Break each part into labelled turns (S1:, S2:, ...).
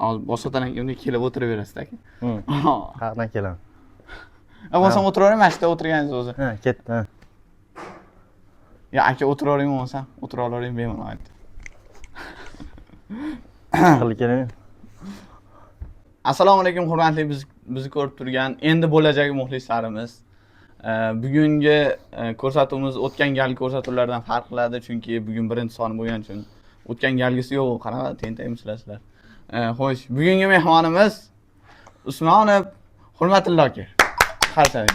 S1: Hozir boshqatdan unga kelib o'tiraverasiz aka.
S2: Qayerdan kelaman?
S1: Bo'lmasam o'tiravering, mana shu yerda o'tirganingiz o'zi.
S2: Ha, ketdi. Ha.
S1: Ya aka, o'tiravering bo'lmasam, o'tira olavering bemalol aytdi.
S2: Qilib keling.
S1: Assalomu alaykum, hurmatli bizni ko'rib turgan endi bo'lajak muxlislarimiz. Bugungi ko'rsatuvimiz o'tgan galgi ko'rsatuvlardan farq qiladi, chunki bugun birinchi soni bo'lgani uchun. O'tgan galgisi yo'q, qanaqa tentakmisizlar sizlar. Xo'sh, bugungi mehmonimiz Usmonov Hurmatullo aka. Qarsak.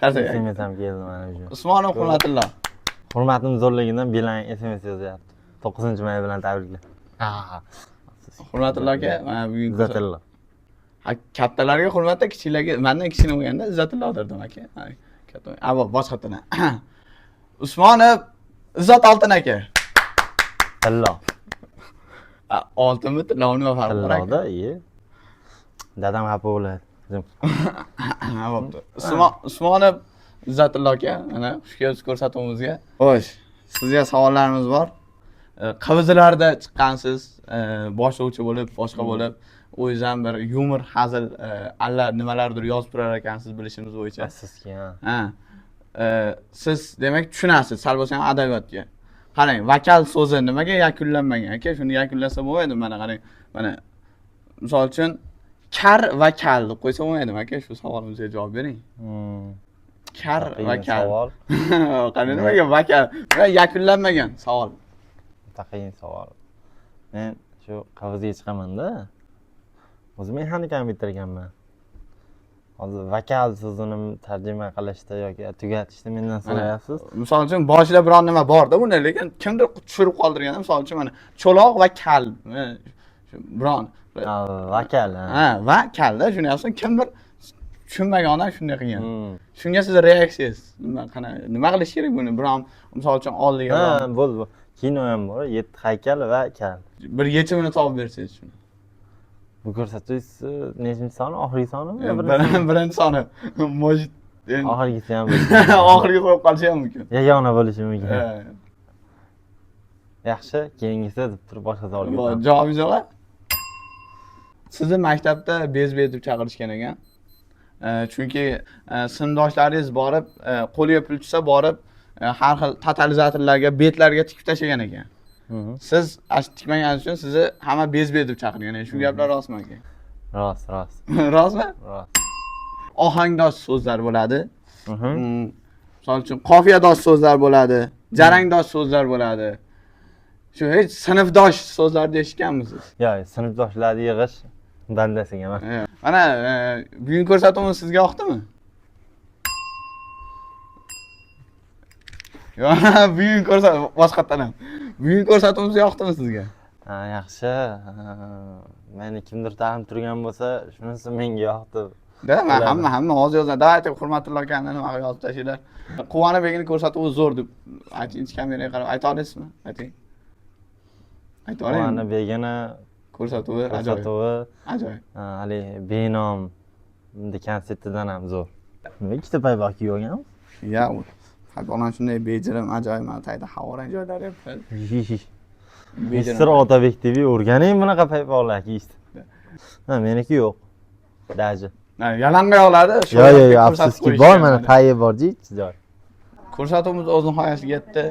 S1: Qarsak.
S2: SMS ham keldi mana shu.
S1: Usmonov Hurmatullo.
S2: Hurmatim zo'rligidan Beeline SMS yozyapti. 9-may bilan tabriklab. Ha.
S1: Hurmatullo aka, mana bugun
S2: Izzatullo.
S1: Ha, kattalarga hurmatda, kichiklarga, mandan kichkina bo'lganda Izzatullo derdim aka. Ha, katta. A, boshqatdan. Usmonov Izzat Oltin aka.
S2: Tillo.
S1: A, oltinmi, tillomi, nima farqi bor aka?
S2: Tilloda, iye. Dadam xafa bo'ladi.
S1: Ha, bo'pti. Usmonov Izzatullo aka, mana xush kelibsiz ko'rsatuvimizga. Xo'sh, sizga savollarimiz bor. QVZlarda chiqqansiz, boshlovchi bo'lib, boshqa bo'lib, o'zingiz ham bir yumor, hazil, alla nimalardir yozib turar ekansiz bilishimiz bo'yicha.
S2: Afsuski, ha.
S1: Ha. Siz demak tushunasiz sal bo'lsa ham adabiyotga. Qarang, vokal so'zi nimaga yakunlanmagan aka? Shuni yakunlasa bo'lmaydi, mana qarang. Mana misol uchun kar va kal deb qo'ysa bo'lmaydimi aka? Shu savolimizga javob bering. Kar va
S2: Qiyin
S1: kal.
S2: savol.
S1: Qarang, nimaga vokal? Nima yakunlanmagan savol?
S2: Juda qiyin savol. Men shu QVZga chiqaman-da. O'zim mexanikani bitirganman. Hozir vokal so'zini tarjima qilishda yoki tugatishda mendan so'rayapsiz.
S1: Misol uchun boshida biron nima bor-da bunda, lekin kimdir tushirib qoldirgan. Misol uchun mana cho'loq va kal. Mana shu biron
S2: Ha, vokal, ha.
S1: Ha, va kalda tushunyapsiz, kimdir tushunmagan odam shunday qilgan. Shunga siz reaksiyangiz nima, qanaqa, nima qilish kerak buni? Biron misol uchun oldiga
S2: Ha,
S1: biron
S2: bo'ldi. Kino ham bor, yetti haykal va kal.
S1: Bir yechimini topib bersangiz shuni.
S2: Bu ko'rsatuv nechinchi soni? Oxirgi sonimi? Birinchi
S1: Birinchi soni. Может, endi
S2: Oxirgisi ham
S1: oxirgi bo'lib qolishi ham mumkin.
S2: Yagona bo'lishi mumkin. Yaxshi, keyingisi deb turib boshqa savolga o'tamiz.
S1: Javobingiz yo'q? Sizni maktabda bezbet deb chaqirishgan ekan. Chunki sinfdoshlaringiz borib, qo'liga pul tushsa borib, har xil totalizatorlarga, betlarga tikib tashlagan ekan. Siz shu tikmaganingiz uchun sizni hamma bezbet deb chaqirgan. Shu gaplar rostmi aka?
S2: Rost, rost.
S1: Rostmi?
S2: Rost.
S1: Ohangdosh so'zlar bo'ladi. Misol uchun qofiyadosh so'zlar bo'ladi, jarangdosh so'zlar bo'ladi. Shu hech sinfdosh so'zlarni eshitganmisiz?
S2: Yo'q, sinfdoshlarni yig'ish bandasiga emas.
S1: Mana bugun ko'rsatuvimiz sizga yoqdimi? Yo'q, bugun ko'rsatuv boshqatdan ham. Bugun ko'rsatuvimiz yoqdimi sizga?
S2: Ha, yaxshi. Meni kimdir tanib turgan bo'lsa, shunisi menga yoqdi.
S1: Da, men
S2: Bo'ladi.
S1: hamma hozir yozadi. Давайте Hurmatullo akani nima qilib yozib tashlanglar. Quvonib begini ko'rsatuvi zo'r deb ayting, kameraga qarab ayta olasizmi? Ayting. Ayta olaymi?
S2: Quvonib begini
S1: ko'rsatuvi ajoyib.
S2: Ko'rsatuvi
S1: Ajoyib.
S2: Ha, haligi benom konsertidan ham zo'r. Nima ikkita paypoq kiyib olganmiz?
S1: Ya, u paypoqlar shunday bejirim, ajoyib, mana tagida havorang joylari ham. Bejirim.
S2: Mister Otabek TV o'rganing bunaqa paypoqlar kiyishni. Ha, meniki yo'q. Daji.
S1: Ha, yalangoyoqlarni shu
S2: Yo'q, yo'q, yo'q,
S1: ko'rsatib
S2: afsuski
S1: qo'yishgan
S2: bor, mana
S1: mana.
S2: tayi bor, joy.
S1: Ko'rsatuvimiz o'z nihoyasiga yetdi.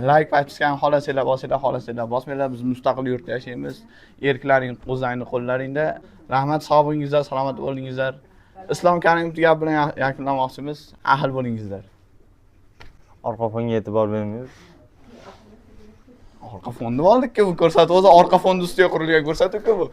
S1: Like, подписка xohlasanglar bosinglar, xohlasanglar bosmanglar. Biz mustaqil yurtda yashaymiz. Erklaring o'zlaringning qo'llaringda. Rahmat, sog' bo'lingizlar, salomat bo'lingizlar. Islom Karimov gap bilan yakunlamoqchimiz. Ahil bo'lingizlar.
S2: Orqa fonga e'tibor bermaymiz.
S1: Orqa fonni oldik-ku, bu ko'rsatuv o'zi orqa fond ustiga qurilgan ko'rsatuv-ku bu.